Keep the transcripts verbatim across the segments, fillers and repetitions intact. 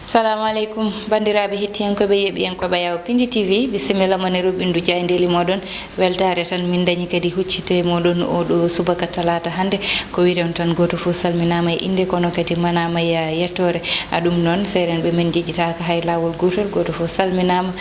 Salamu aleykum, banndiraaɓe hettiyankooɓe, yeeɓiyankooɓe Yawo Pindi T V, bisimilla mon e rubɓindu jaayndeeli mooɗon. Weltaare tan min dañi kadi huccite mooɗon oɗo subaka talaata hannde. Ko wiɗon tan, gooto fof salminaama e innde, kono kadi manaama e yettoore. A ɗum noon, seerenɓe men njeƴƴitaaka hay laawol gootol, gooto fof salminaama,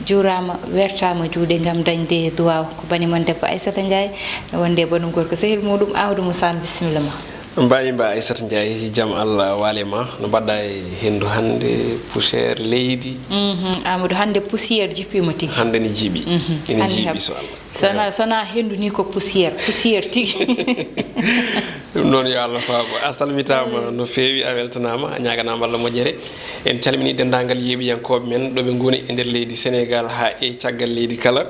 juuraama, wertaama juuɗe ngam dañde duwaaw. Ko bani mon debbo Aissata Ndiaye, wonde e banum gorko sehil muɗum Amadou Moussa, bisimilla ma. Mbaɗi mba Aissata Ndiaye, jam Allah waale ma. No mbaɗɗa e henndu hannde, poussière leydi? Mhm, Amadou, hannde poussière jippiima tigi. Hannde ne jiiɓi. Mhm. Ene jiiɓi, so Allah. Sona, sona henndu ni ko poussière, poussière tigi. Ɗum noon, yo Allah faabo. A salmitaama no feewi, a weltanaama, a ñaaganaama Allah moƴƴere. En calminii denndaangal yeeɓiyankooɓe men ɗo ɓe ngoni e nder leydi Senegaal haa e caggal leydi kala.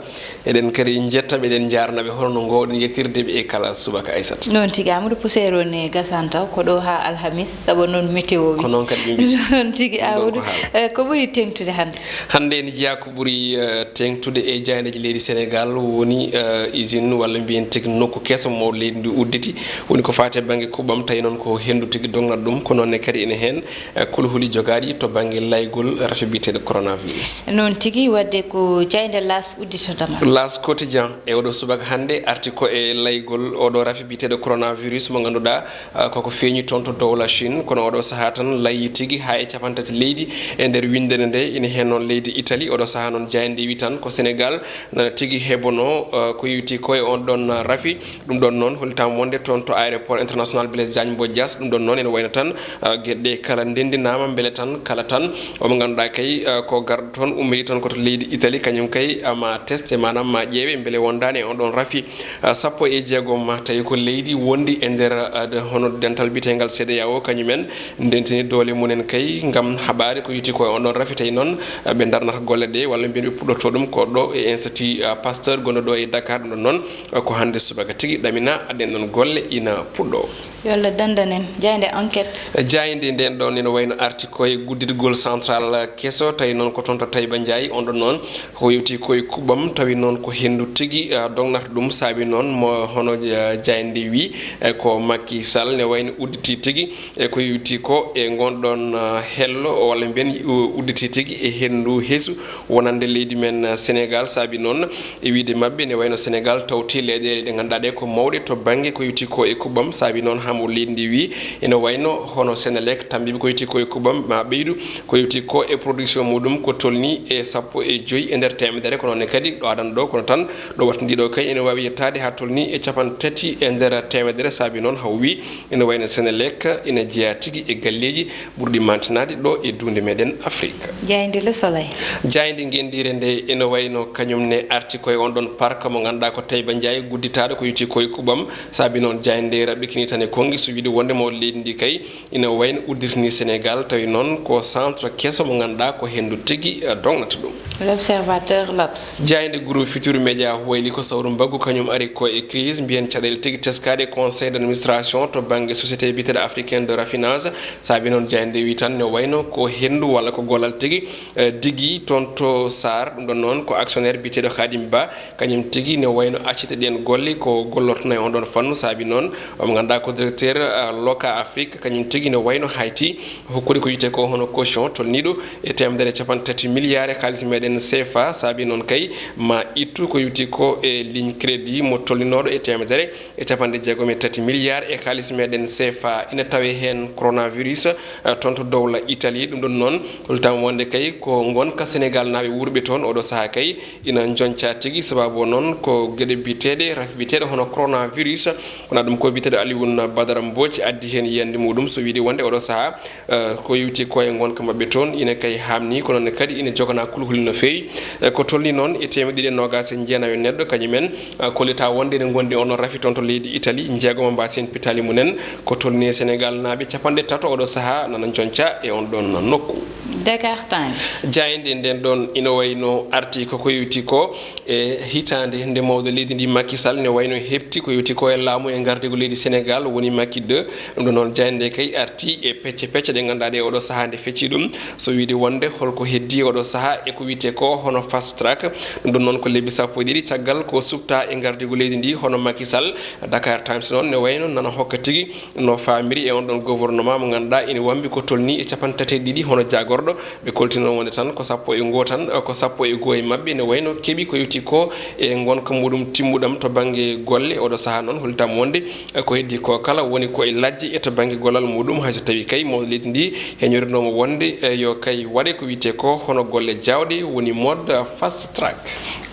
Eɗen kadi njetta ɓe, eɗen njaarna ɓe, hono no ngoowɗen yettirde ɓe e kala subaka, Aissata. Noon tigi, Amadou, poussière o ne gasaan taw, ko ɗo haa alhamis, sabu noon météo wi. Ko noon kadi ɓe mbiyi. Noon tigi, ɗum ɗo Amadou. Ko haala. Eh, ko ɓuri teeŋtude hannde? Hannde ene jeyaa ko ɓuri, eh, teeŋtude e jaayndeeji leydi Senegaal, woni, eh, usine walla mbiyen tigi nokku keso mo leydi ndi udditi. Woni ko faati e bannge kuɓɓam, tawi noon ko henndu tigi dognata ɗum, ko noon ne kadi ene heen, eh, kulhuli jogaaɗi to bannge laygol rafi biyeteeɗo coronavirus. Noon tigi, wadde ko jaaynde L'As udditata ma. L'As Quotidien e oɗo subaka hannde arti ko e laygol oɗo rafi biyeteeɗo coronavirus mo ngannduɗaa, ah, koko feeñi toon to dowla Chine, kono oɗo sahaa tan layyi tigi haa e capanɗe tati leydi e nder winndere nde. Ina heen noon leydi Italie, oɗo sahaa noon jaaynde wi tan ko Senegaal nana tigi heɓono, ah, ko yowiti ko e on ɗon rafi. Ɗum ɗon noon hollitaama wonde toon to aéroport international Blaise Diagne mo Diass. Ɗum ɗon noon ene wayno tan, ah, geɗe ɗe kala ndenndinaama, mbele tan kala tan omo ngannduɗaa kay, ah, ko garɗo toon, ummidi toon ko to leydi Italie, kañum kay, ah, ma teste, maanaam ma ƴeewe mbele wondaani e on ɗon rafi, ah, sappo e jeegom, tawi ko leydi wondi e nder, ah, de-, hono dental biyeteengal C E D E A O, kañum en ndentini doole mum en kay ngam haɓaade ko yowiti ko e on ɗon rafi. Tawi noon, ah, ɓe darnata golle ɗe, walla mbiyen ɓe puɗɗorto ɗum ko ɗo e Institut, ah, Pasteur gonɗo ɗo e Dakar. Ɗum ɗon noon, ah, ko hannde subaka tigi ɗamina, aden ɗon golle ina puɗɗo. Yo Allah danndan en. Jaaynde Enquête. Jaaynde nden ɗon ene wayno arti ko e guddiɗgol central keso, tawi noon ko toon to Taïba Ndiaye. On ɗon noon ko yowti ko e kuɓɓam, tawi noon ko henndu tigi, ah, dognata ɗum. Saabi noon mo hono, ah, jaaynde wi, eh, ko Macky Sall ne wayno udditi tigi, e ko yowti ko e ngon ɗon, ah, hello, walla mbiyen u-, udditi tigi e henndu hesu wonande leydi men, ah, Senegaal. Saabi noon e wiyde maɓɓe, ne wayno Senegaal tawti leyɗeele ɗe ngannduɗaa ɗe ko mawɗe to bannge ko yowti ko e kuɓɓam. Saabi noon haa mo leydi ndi wi, ene wayno hono Senelec tammbiiɓe ko yowti ko e kuɓɓam ma ɓeydu ko yowti ko e production muɗum ko tolni e sappo e joyi e nder teemedere. Ko noon ne kadi ɗo adan ɗo, kono tan ɗo wattu ndi ɗo kay ene waawi yettaade haa tolni e capanɗe tati e nder teemedere. Saabi noon haw wi, ene wayno Senelec ene jeyaa tigi e galleeji ɓurɗi mantinaade ɗo e duunde meɗen Afrique. Jaaynde Le Soleil. Jaaynde ngenndiire nde ene wayno kañum ne arti ko e on ɗon parc mo ngannduɗaa ko Taïba Ndiaye gudditaaɗo ko yowti ko e kuɓɓam. Saabi noon jaaynde nde raɓɓikini tan e konngi, so wiyde wonde mawɗo leydi ndi kay ina wayno uddirtini Senegaal, tawi noon ko centre keso mo ngannduɗaa ko henndu tigi, eh, dognata ɗum. L'Observateur, L'Obs. Jaaynde groupe Futur Média wayli ko sawru mbaggu, kañum ari ko e crise, mbiyen caɗeele tigi teskaaɗe conseil d'administration to bannge société biyeteeɗo africaine de raffinage. Saabi noon jaaynde wi tan ne wayno ko henndu walla ko gollal tigi, eh, digi toon to Saar. Ɗum ɗon noon ko actionnaire biyeteeɗo Khadim Ba, kañum tigi ne wayno accite ɗeen golle ko gollortona e on ɗon fannu. Saabi noon omo ngannduɗaa ko directeur, ah, Loka Afrique, kañum tigi ne wayno hayti hokkude ko wiyetee ko hono caution tolniiɗo e teemedere e capanɗe tati milliards e kaalis meɗen C F A. Saabi noon kay ma ittu ko yowti ko e ligne crédit mo tolninooɗo e teemedere e capanɗe jeegom e tati milliards e kaalis meɗen C F A. Ina tawee heen coronavirus, eh, toon to dowla Italie. Ɗum ɗon noon hollitaama wonde kay ko ngonka Senegaal naaɓe wuurɓe toon oɗo sahaa kay ina njoñca tigi, sababu o noon ko geɗe biyeteeɗe, rafi biyeteeɗo hono coronavirus. Wonaa ɗum ko biyeteeɗo Alioune Badara Mbodj addi heen yiyannde muɗum, so wiyde wonde oɗo sahaa, eh, ko yowti ko e ngonka maɓɓe toon, ina kay haamni, kono ne kadi ina jogana kulhuli no feewi. Eh, ko tolni noon e teemedde ɗiɗi e noogaas e jeenayo neɗɗo, kañum en, eh, kollita wonde ene ngondi on rafi toon to leydi Italie, jeegom mbaasen pitaali mum en, ko tolni e Senegaal naaɓe capanɗe tato oɗo sahaa nana njoñca e on ɗon nokku. Dakar Times. Jaaynde nden ɗon ina wayno arti ko ko yowti ko e hitaande nde mawɗo leydi ndi Macky Sall ne wayno heɓti ko yowti ko e laamu e ngardigu leydi Senegaal, woni Macky deux. Ɗum ɗo noon jaaynde kay arti e pecce pecce ɗe ngannduɗaa ɗe oɗo sahaa nde fecci ɗum. So wiyde wonde holko heddi oɗo sahaa e ko wiyetee ko hono fast track. Ɗum ɗon noon ko lebbi sappo e ɗiɗi caggal ko suɓta e ngardigu leydi ndi hono Macky Sall. Dakar Times noon ne wayno nana hokka tigi no faamiri e on ɗon gouvernement mo ngannduɗaa ina wambi ko tolni e capanɗe tati e ɗiɗi hono jaagorɗo. Ɓe koltino wonde tan ko sappo e ngoo tan, ko sappo e goo e maɓɓe ne wayno keɓi ko yowti ko e ngonka muɗum timmuɗam to bannge golle. Oɗo sahaa noon, hollitaama wonde ko heddi ko kala woni ko e lajje e to bannge gollal muɗum, hay so tawii kay mawɗo leydi ndi heñorinooma wonde yo kay waɗe ko wiyetee ko hono golle jaawɗe, woni mode fast track.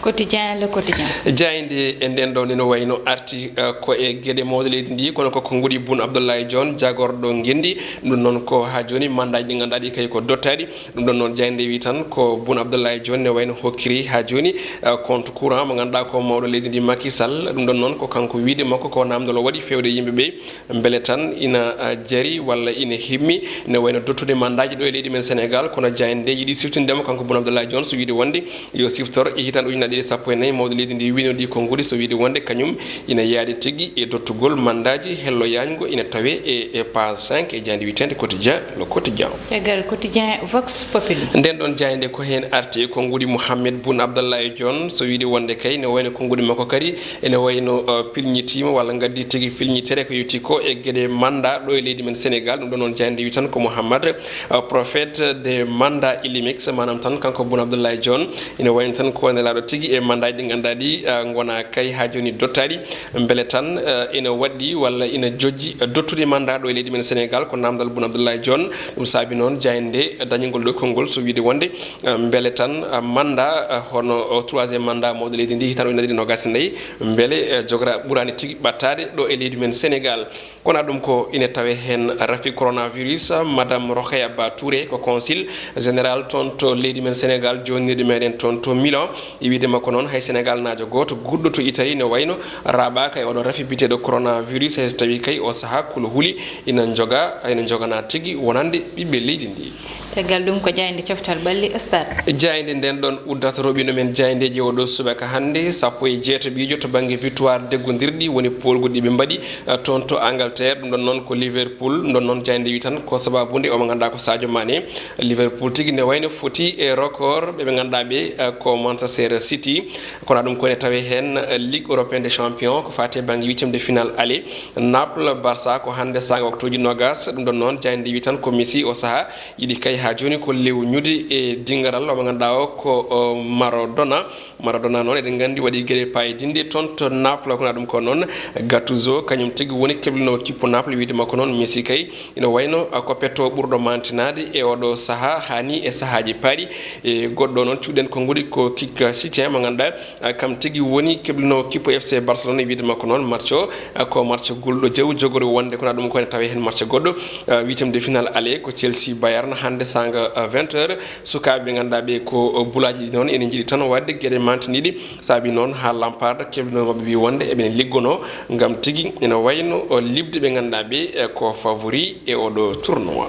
Quotidien, Le Quotidien. Jaaynde e ndeen ɗo ne no wayno arti, eh, ko e geɗe mawɗe leydi ndi, kono ko konguɗi Boun Abdallah Dionne, jagorɗo ngenndi. Ɗum noon ko haa jooni mandaaji ɗi ngannduɗaa ɗi kay ko dottaaɗi. Ɗum ɗon noon jaaynde wi tan ko Boun Abdallah Dionne ne wayno hokkiri haa jooni, eh, compte courant mo ngannduɗaa ko mawɗo leydi ndi Macky Sall. Ɗum ɗon noon ko kanko wiyde makko ko naamndal o waɗi feewde yimɓe ɓe. Mbele tan ina, ah, jari walla ina himmi ne wayno dottude mandaaji ɗo e leydi men Senegal, kono jaaynde nde yiɗi siftinde mo kanko Boun Abdallah Dionne, so wiyde wonde yo siftor e hitaande ujunnaje ɗiɗi sappo e nayi, mawɗo leydi ndi wiino ɗi konnguɗi, so wiyde wonde kañum ina yaadi tigi e dottugol mandaaji hello yaajngo ina tawe e, e page cinq e jaaynde wiyeteende Quotidien, Le Quotidien. Caggal Quotidien, Vox Populi. Nden ɗon jaaynde ko heen arti e konnguɗi Mohamed Boun Abdallah Dionne, so wiyde wonde kay ne wayno konnguɗi makko kadi ene wayno, uh, pilñitiima walla ngaddi tigi filñitere ko yowti ko e geɗe mandat ɗo e leydi men Senegal. Ɗum ɗo noon jaaynde wi tan ko Mouhammad, uh, Prophète de mandat illimix, maanaam tan kanko Boun Abdallah Dionne ina wayno tan ko nelaaɗo tigi e mandat ɗi ngannduɗaa ɗi, uh, ngona kay haa jooni dottaaɗi. Mbele tan, uh, ina waɗɗi walla ina jojji, uh, dottude mandat ɗo e leydi men Senegal ko naamndal Boun Abdallah Dionne. Ɗum saabi noon jaaynde dañingol ɗo konngol so wiyde wonde, uh, mbele tan, uh, mandat, uh, hono, uh, troisième mandat mawɗo leydi ndi hitaande ujunnaje ɗiɗi nogas e nayi, mbele, eh, jogora ɓuraani tigi ɓattaade ɗo e leydi men Senegal. Kono ɗum ko ine tawe heen rafi coronavirus, Madame Rokhaya Ba Touré ko consul général toon to leydi men Senegal, jonnirɗo meɗen toon to Milan. E wiyde makko noon, hay Senegalnaajo gooto guurɗo to Italie ne wayno raaɓaaka e oɗo rafi biyeteeɗo coronavirus, hay so tawii kay o sahaa kula huli ina joga, ina jogana tigi wonande ɓiɓɓe leydi ndi. Caggal ɗum ko jaaynde coftal ɓalli, Stade. Jaaynde nden ɗon uddata roɓino men jaayndeeji oɗo subaka hannde, sappo e jeetaɓiijo to bannge victoire deggondirɗi woni poolguɗi ɓe mbaɗi, eh, toon to Angleterre. Ɗum ɗon noon ko Liverpool. Ɗum ɗon noon jaaynde wi tan ko sababu nde omo ngannduɗaa ko Sadio Mané. Liverpool tigi ne wayno foti e record ɓe ɓe ngannduɗaa ɓe, eh, ko Manchester City. Kono ɗum ko ene tawe heen, eh, Ligue Européenne des Champions ko faati e bannge huitième de finale aller. Naples, Barça ko hannde saanga waktuuji nogas. Ɗum ɗon noon jaaynde wi tan ko Messi o sahaa yiɗi kay haa jooni ko lewñude e dingaral omo ngannduɗaa o ko, o, Maradona. Maradona noon eɗen nganndi waɗi geɗe paydinɗe toon to Naples, kono ɗum ko noon Gattuso, kañum tigi woni keblino kippo Naples, wiyde makko noon Messi kay ina wayno, a, ko petto ɓurɗo mantinaade e oɗo sahaa, haa ni e sahaaji paaɗi. E goɗɗo noon cuɗɗen konnguɗi ko Kik Setien mo ngannduɗaa, a, kam tigi woni keblino kippo F C Barcelone, e wiyde makko noon match o, a, ko match gulɗo jaw jogori wonde, kono ɗum ko ene tawe heen match goɗɗo, a, huitième de finale aller ko Chelsea Bayern hannde saanga, a, vingt heures. Sukaaɓe ɓe ngannduɗaa ɓe ko bulaaji ɗi noon ene njiɗi tan waɗde geɗe mantiniiɗe, saabi noon haa Lampard keblino maɓɓe wi wonde eɓene liggono ngam tigi ene wayno o liɓde ɓe ngannduɗaa ɓe, e, ko favori e oɗo tournoi.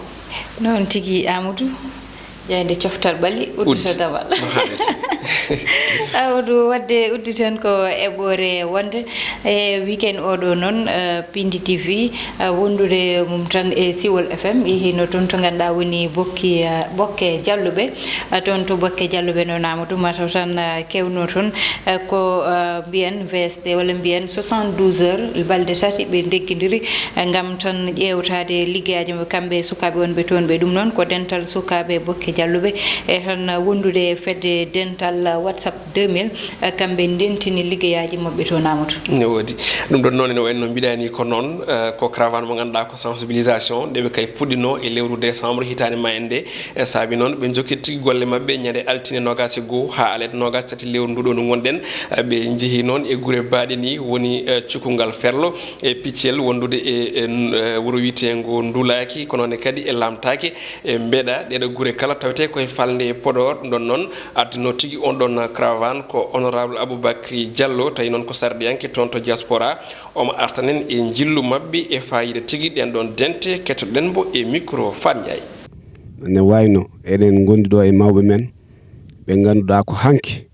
Noon tigi, Amadou, jaaynde coftal ɓalli, uddita damal. No haanirta. Amadou, wadde udditen ko eɓɓoore wonde e weekend oɗo noon, eh, Pindi T V, eh, wondude mum tan e Siwol F M, yehino toon to ngannduɗaa woni Bokki, eh, Bokke Jalluɓe. Eh, toon to Bokke Jalluɓe noon, Amadou, mataw tan, eh, kewno toon, eh, ko, eh, mbiyen V S T walla mbiyen soixante-douze heures, balɗe tati ɓe ndeggindiri, eh, ngam tan ƴeewtaade liggeyaaji maɓɓe kamɓe e sukaaɓe wonɓe toon ɓe. Ɗum noon ko dental sukaaɓe Bokke Jalluɓe e tan wondude e fedde dental WhatsApp deux mille, eh, kamɓe ndentini liggeyaaji maɓɓe to Naamatu. Ne woodi. Ɗum ɗon noon ene wayno no mbiɗa ni ko noon, eh, ko caravane mo ngannduɗaa ko sensibilisation, nde ɓe kay puɗɗino e lewru décembre hitaande ma en nde. E saabi noon ɓe njokkiti tigi golle maɓɓe ñande altine noogas e goo haa alet noogas tati lewru ndu ɗo ndu ngonɗen. Eh, ɓe njehi noon e gure baaɗe ni woni, eh, Cukungal Ferlo e Piccel wondude e, e, eh, wuro wiyeteengo Ndulaaki, kono ne kadi e Lamtaake. E mbeɗa ɗeɗo gure kala tawete koye falnde e Podor. Ɗum ɗon noon addino tigi on ɗon caravane ko honorable Aboubacry Diallo, tawi noon ko sarɗiyanke toon to diaspora. Omo artanen e njillu maɓɓe e fayida tigi ɗen ɗon dente. Kettoɗen mbo e micro Fat Ndiaye. Ne wayno eɗen ngondi ɗo e mawɓe men ɓe ngannduɗaa ko hanki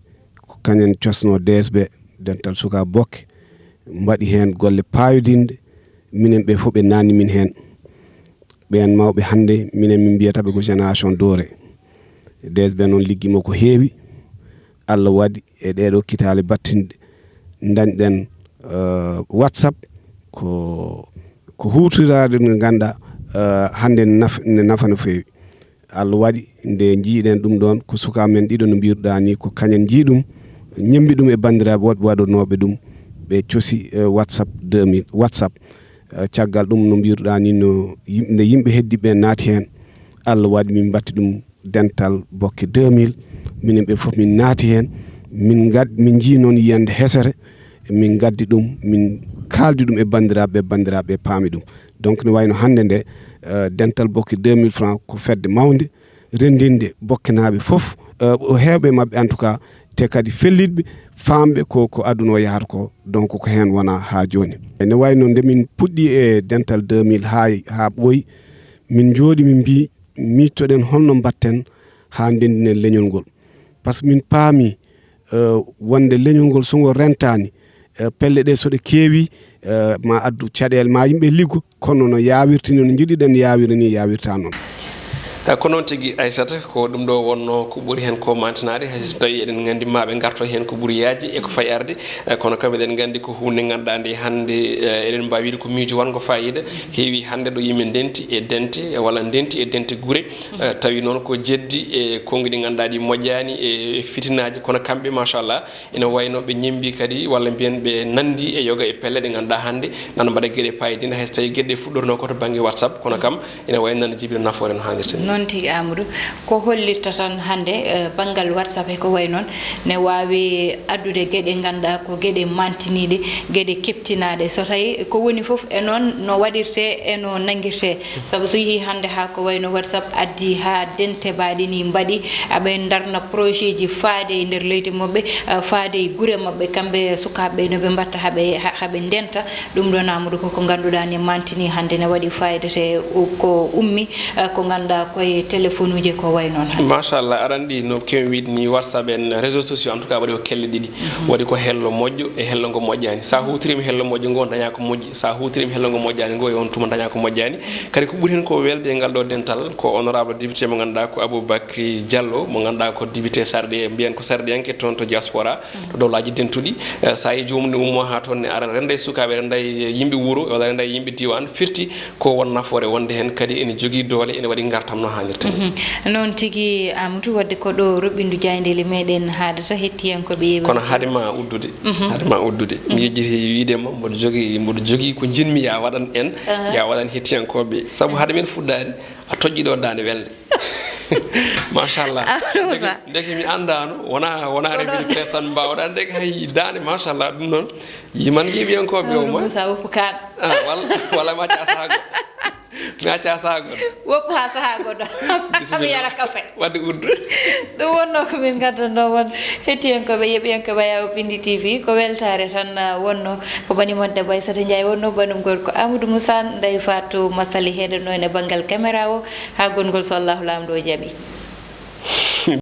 ko kañen cosno D S B, dental sukaaɓe Bokke, mbaɗi heen golle paayodinɗe. Minen ɓe fof ɓe naanni min heen. Ɓeen mawɓe hannde, minen min mbiyata ɓe ko génération dorée. D S B noon liggi mo ko heewi. Allah waɗi e ɗeeɗo kitaale battinɗe, ndañɗen, eh, WhatsApp ko, ko huutoraade nde ngannduɗaa, eh, hannde ne naf-, ne nafa no feewi. Allah waɗi nde njiiɗen ɗum ɗoon, ko sukaaɓe men ɗiɗo no mbiiruɗaa ni, ko kañen njii ɗum, ñemmbi ɗum e banndiraaɓe woɗɓe waɗanooɓe ɗum, ɓe cosi, eh, WhatsApp deux mille, WhatsApp. Eh, caggal ɗum no mbiiruɗaa ni, no yim-, nde yimɓe heddiiɓe ɓe naati heen, Allah waɗi min mbatti ɗum dental Bokke deux mille, minen ɓe fof min naati heen, min ngad-, min njii noon yiyannde hesere, min ngaddi ɗum, min kaaldi ɗum e banndiraaɓe, banndiraaɓe paami ɗum. Donc, no wayno hannde nde, eh, dental Bokke deux mille francs ko fedde mawnde, renndinde Bokkenaaɓe fof, eh, heewɓe maɓɓe en tout cas, te kadi fellitɓe, faamɓe ko, ko aduna o yahata ko, donc ko heen wona haa jooni. Ene wayno nde min puɗɗi e dental deux mille haa, haa ɓooyi, min njooɗi min mbii, miijtoɗen holno mbaɗten haa ndenndinen leñol ngol. Par ce que min paami, eh, wonde leñol ngol so ngol rentaani, eh, pelle ɗe so ɗe keewi, eh, ma addu caɗeele, ma yimɓe liggo, kono no yaawirta ni, no njiɗiɗen yaawira ni, yaawirta noon. Eh, ko noon tigi, Aissata, ko ɗum ɗo wonno ko ɓuri heen ko mantinaade, hay so tawii eɗen nganndi ma ɓe ngarto heen ko ɓuri yaajde e ko fayi arde. Eh, kono kam eɗen nganndi ko huunde ngannduɗaa nde hannde, eh, eɗen mbaawi wiide ko miijo waɗngo faayiida, heewi hannde ɗo yimɓe ndenti e dente, walla ndenti e dente gure, eh, tawi noon ko jeddi e konnguɗi ngannduɗaa ɗi moƴƴaani e, e fitinaaji, kono kamɓe, machallah, ina wayno ɓe ñemmbi kadi, walla mbiyen ɓe nanndi e yoga e pelle ɗe ngannduɗaa hannde nana mbaɗa geɗe paayidiiɗe, hay so tawii geɗe ɗe fuɗɗorno ko to bannge WhatsApp, kono kam ina wayno nana jibina nafoore no haanirta ni. Noon tigi, Amadou, ko hollitta tan hannde, eh, banngal WhatsApp he ko wayi noon ne waawi addude geɗe ngannduɗaa ko geɗe mantiniiɗe, geɗe keɓtinaaɗe. So tawii ko woni fof e noon no waɗirtee e no nanngirtee. Sabu so yehii hannde haa ko wayno WhatsApp addi haa dente mbaɗi ni mbaɗi, aɓe ndarna projet ji faade e nder leydi maɓɓe, eh, faade e gure maɓɓe, kamɓe sukaaɓe no ɓe mbatta haa ɓe, haa, haa ɓe ndenta. Ɗum ɗoon, Amadou, ko ko ngannduɗaa ne mantini hannde ne waɗi fayda te u-, ko ummi, eh, ko ngannduɗaa koye téléphone uji ko wayi noon hannde. Machallah, aɗa anndi no keewi wiide ni, WhatsApp en réseaux sociaux, en tout cas, waɗi ko kelle ɗiɗi. Mhm. Waɗi ko hello moƴƴo e hello ngo moƴƴaani. Sa huutoriima hello moƴƴo ngo, dañaa ko moƴƴi. Sa huutoriima hello ngo moƴƴaani ngo, e on tuma dañaa ko moƴƴaani. Kadi ko ɓuri heen ko welde e ngal ɗo dental, ko honorable député mo ngannduɗaa ko Aboubacry Diallo, mo ngannduɗaa ko député sarɗi, mbiyen ko sarɗiyanke toon to diaspora, to dowlaaji dentuɗi. Eh, so a yii joomum ne ummoo haa toon ne ara, rennda e sukaaɓe, rennda e yimɓe wuro, walla rennda e yimɓe diiwaan, firti ko won nafoore wonde heen kadi ene jogii doole, ene waɗi ngartam no haanirta ni. Mhm. Noon tigi, Amadou, wadde ko ɗo roɓɓindu jaayndeele meɗen haadata, hettiyankooɓe yeeɓa. Kono hade ma uddude, mhm, hade ma uddude, mi, mhm, yejjiti wiide ma mboɗo jogii, mboɗo jogii ko njiɗmi ya waɗan en, aha, ya waɗan hettiyankooɓe. Sabu hade men fuɗɗaade, a toƴƴi ɗo daande welde. Machallah. Amadou Moussa. Ndeke, ndeke mi anndaano, wona, wona ko ɗon rewɓe pesan mbawɗa, ndeke hay daande, machallah, ɗum noon, yiman yeeɓiyankooɓe o. Amadou ma. Moussa, woppu kaan. Ah, walla, walla mi acca sahaa goɗɗo. Mi acca sahaa goɗɗo. Woppu haa sahaa goɗɗo. Bisimilla. Mi yara kafe. Wadde uddu. Ɗum wonno ko min ngaddanno mon hettiyankooɓe, yeeɓiyankooɓe Ayaw Pindi T V. Ko weltaare tan, ah, wonno. Ko banimon debbo Aissata Ndiaye wonno, banum gorko Amadou Moussa, Ndeye Fatou Massaly heɗono en e banngal caméra o. Haa gongol so Allahu Laamɗo o jaɓi.